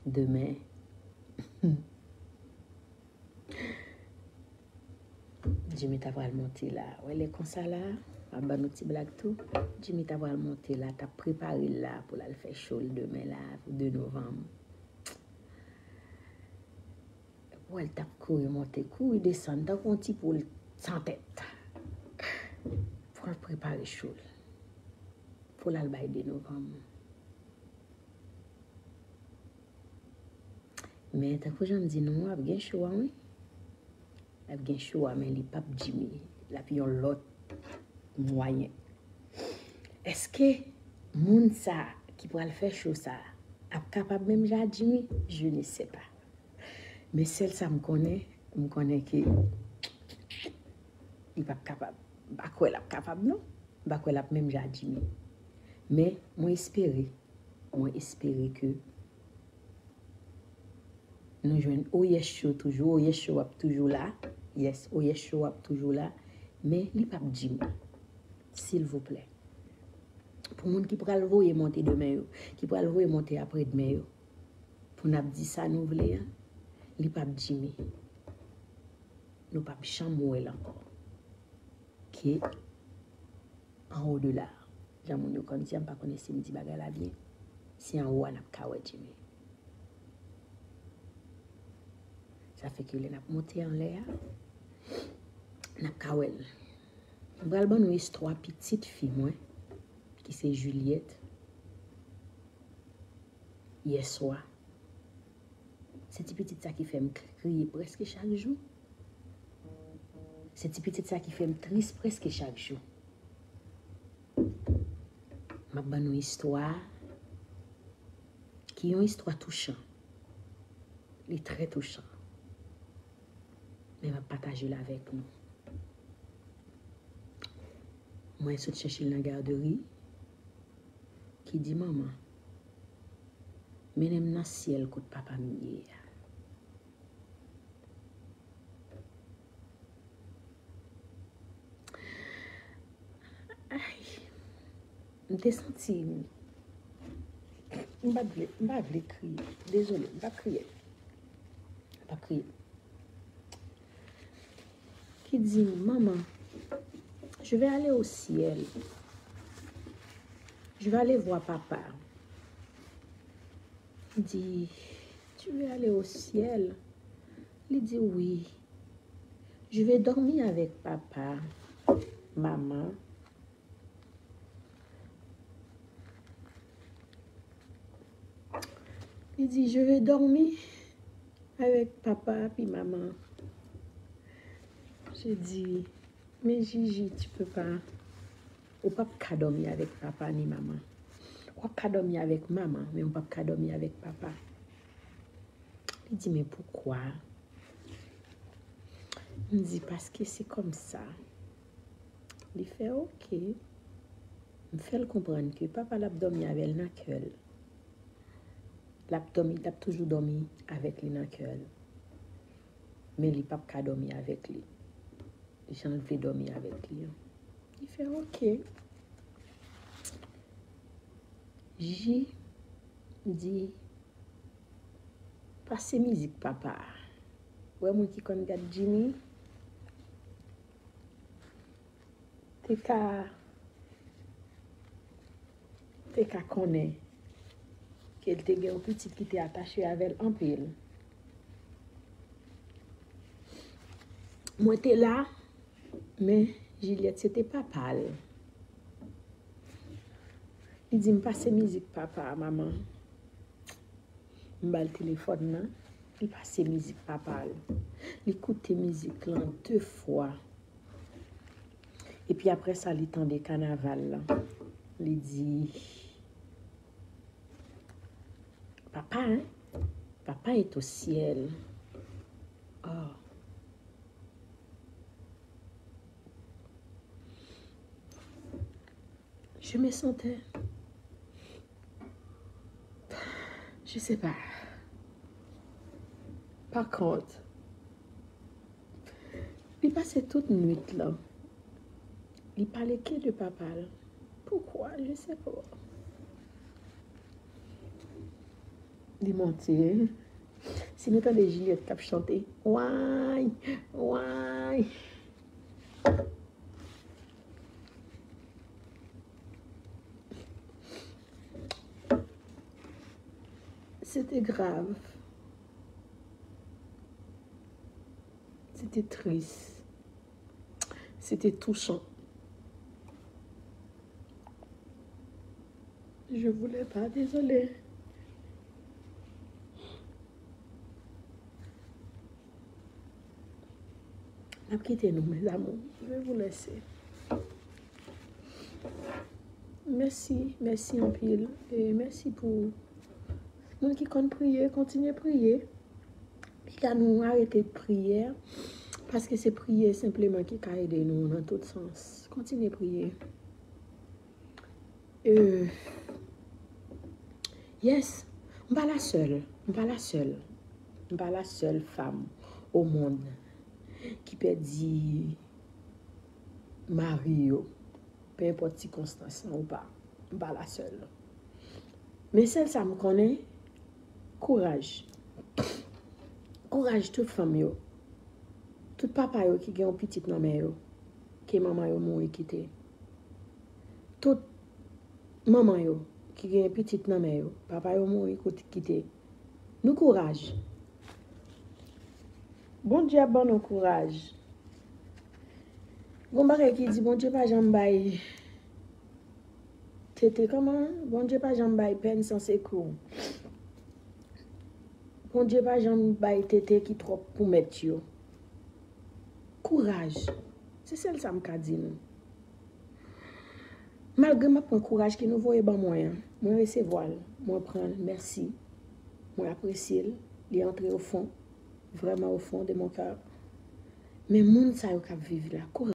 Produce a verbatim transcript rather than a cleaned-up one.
Demen, Jimmy ta pral monte la. Wè, lè konsa la, m ap ban nou ti blag tou. Jimmy ta pral monte la, t ap prepare l la pou l al fè show l demen la, pou de novanm. Wè, l t ap kouri monte, kouri desann, tankou yon ti poul san tèt. Pou l prepare show l. Pou l al bay de novanm. Men, tankou jan m di nou, ap gen show a, wi. L ap gen show a, men li p ap Jimmy. L ap yon lòt mwayen. Èske moun sa ki pral fè show sa ap kapab menm jan ak Jimmy? Je ne sais pas. Men sèl sa m konnen, m konnen ke li p ap kapab. M pa kwè l ap kapab, non. M pa kwè l ap menm jan ak Jimmy. Men, mwen espere, mwen espere ke nou jwenn Oh Yes Show toujou. Oh Yes Show ap toujou la. Yes, Oh Yes Show ap toujou la. Men li p ap Jimmy. Silvouplè. Pou moun ki pral voye monte demen yo, ki pral voye monte apre demen yo, pou n ap di sa nou vle a, li p ap Jimmy. Nou p ap janm wè l ankò. Ke an o de la. Jan moun yo konn di a, m pa konnen si m di bagay la byen. Se anwo a n ap ka wè Jimmy. Sa fè ke lè n ap monte anlè a, n ap ka wè l. M pral ban nou istwa pitit fi mwen, ki se Juliette. Yèswa. Se ti pitit sa ki fè m kriye prèske chak jou. Se ti pitit sa ki fè m tris prèske chak jou. M ap ban nou istwa a, ki yon istwa touchan. Li trè touchan. Men m ap pataje l avèk nou. Mwen sot chèche l nan gadri, ki di, "Manman, mennen m nan syèl kot papa m ye a." Ay, m te santi m, m pa t vle, m pa vle kriye. Dezole, m p ap kriye. M p ap kriye. Ki di, "Maman, je vais aller au ciel. Je vais aller voir papa." Li di, "Tu veux aller au ciel?" Li di, "Oui. Je vais dormir avec papa, maman." Li di, "Je vais dormir avec papa puis maman." Je dis, "Mais Gigi, tu peux pas. Ou p ap ka dòmi avèk papa ni manman. W ap ka dòmi avèk manman, men ou p ap ka dòmi avèk papa." Li di, "Men poukwa?" M di, "Paske se kòmsa." Li fè, "Oke." M fè l konprann ke papa l ap dòmi avè l nan kè l. L ap dòmi, l ap toujou dòmi avèk li nan kè l. Men li p ap ka dòmi avèk li jan l vle dòmi avèk li an. Li fè, "Oke." Ji di, "Pase mizik papa a." Wè moun ki konn gad Jimmy, te ka, te ka konnen ke l te gen yon pitit ki te atache avè l anpil. Mwen te la, men Juliette se te papa l. Li di m, "Pase mizik papa a, manman." M ba l telefòn nan, li pase mizik papa l. Li koute mizik lan de fwa. Epi apre sa, li tande kanaval lan. Li di, "Papa, hein? Papa est au ciel." Oh. Je me sentais, je sais pas. Par contre, li pase tout nwit lan, li pale ke de papa l. Poukwa? Je sais pas. Li monte. Si nou tande Juliette k ap chante, way, way. Se te grav. Se te tris. Se te touchan. Je voulais pas, désolé. M ap kite nou, mes amours. Je vais vous laisser. Mèsi, mèsi anpil. E mèsi pou moun ki konn priye, kontinye priye. Piga nou arete priyè, paske se priyè senpleman ki ka ede nou nan tout sans. Kontinye priye. Euh, yes, m pa la sèl. M pa la sèl. M pa la sèl fanm o mond ki pèdi mari yo. Pe enpòt sikonstans lan ou pa, m pa la sèl. Men sèl sa m konnen, kouraj. Kouraj tout fanm yo. Tout papa yo ki gen yon pitit nan men yo, ke manman yo mouri kite. Tout manman yo ki gen pitit nan men yo, papa yo mouri kout-, kite. Nou kouraj. Bondye ap ban nou kouraj. Gon bagay ki di, Bondye pa janm bay tete, kòman? Bondye pa janm bay pèn san sekou. Bondye pa janm bay tete ki twòp pou mèt yo. Kouraj. Se sèl sa m ka di nou. Malgre m ap pran kouraj ke nou voye ban mwen an, mwen resevwa l, mwen pran l, mèsi. Mwen apresye l, li antre o fon, vrèman o fon de mon cœur. Men moun sa yo k ap viv la, kouraj.